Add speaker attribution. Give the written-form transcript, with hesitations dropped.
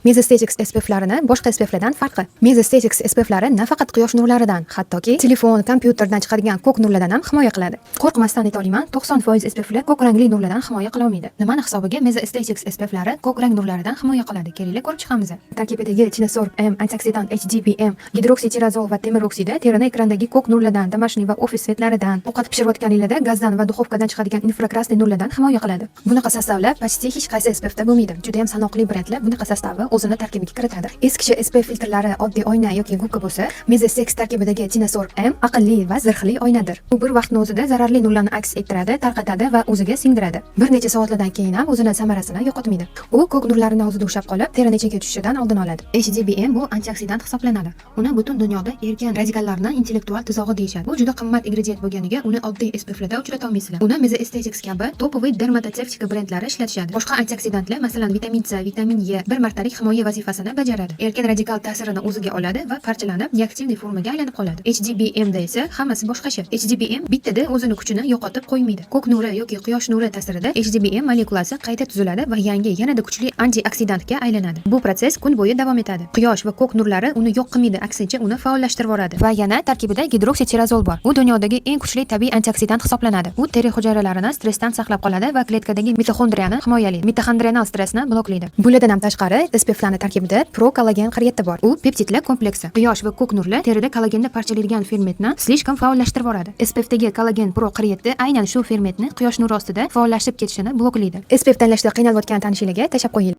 Speaker 1: Mesoestetics SPFlarini boshqa SPFlardan farqi. Mesoestetics SPFlari nafaqat quyosh nurlaridan, hattoki telefon, kompyuterdan chiqadigan ko'k nurlardan ham himoya qiladi. Qo'rqmasdan ayta olaman, 90% SPFlar ko'k rangli nurlardan himoya qila olmaydi. Nimani hisobiga Mesoestetics SPFlari ko'k rang nurlaridan himoya qiladi? Kelinglar, ko'rib chiqamiz. Tarkibidagi Tinosorb M, antioksidant HDBM, gidroksitirazol va temir oksidi terini ekrandagi ko'k nurlardan, домашний va ofis свет laridan, ovqat pishirayotganinglarda gazdan va duxovkadan chiqadigan инфракрасный nurlardan himoya qiladi. Bunaqa состав lar почти hech qaysi SPFda bo'lmaydi. Juda ham sanoqli brendlar bunaqa состав ni o'zini tarkibiga kiritadi. Eskicha SPF filtrlari oddiy oyna yoki gubka bo'lsa, Mesoestex tarkibidagi Tinosorb M aqlli va zirhli oynadir. U bir vaqtni o'zida zararli nurlarni aks ettiradi, tarqatadi va o'ziga singdiradi. Bir necha soatlardan keyin ham o'zini samarasini yo'qotmaydi. U ko'k nurlarini o'zida ushlab qolib, terini ichiga tushishidan oldini oladi. HDBM bu antioksidant hisoblanadi. Uni butun dunyoda erkin radikallarni intellektual tuzog'i deyishadi. Bu juda qimmat ingredient bo'lganiga uni oddiy SPFlarda uchrata olmaysizlar. Uni Mesoestetics kabi топовый dermatotevtika brendlari ishlatishadi. Boshqa antioksidantlar, masalan, vitamin C, vitamin E bir martalik himoya vazifasini bajaradi. Erkin radikal ta'sirini o'ziga oladi va parchalanib, неактивный formaga aylanib qoladi. HDBMda esa hammasi boshqacha. HDBM bittada o'zini kuchini yo'qotib qo'ymaydi. Ko'k nuri yoki quyosh nuri ta'sirida HDBM molekulasi qayta tuziladi va yangi, yanada kuchli antioksidantga aylanadi. Bu protsess kun bo'yi davom etadi. Quyosh va ko'k nurlari uni yo'q qilmaydi, aksincha, uni faollashtirib yuboradi. Va yana tarkibida gidroksitirazol bor. U dunyodagi eng kuchli tabiiy antioksidant hisoblanadi. U teri hujayralarini stressdan saqlab qoladi va kletkadagi mitoxondriyani himoyalaydi. Mitoxondrial stressni bloklaydi. Bulardan ham tashqari, SPFlarni tarkibida prokollagen 47 bor. U peptidlar kompleksi. Quyosh va ko'k nurlar terida kollagenni parchalaydigan fermentni слишком faollashtirib yuboradi. SPFdagi kollagen pro 47 aynan shu fermentni quyosh nuri ostida faollashib ketishini bloklaydi. SPF tanlashda qiynalayotgan tanishinglarga tashlab qo'yinglar.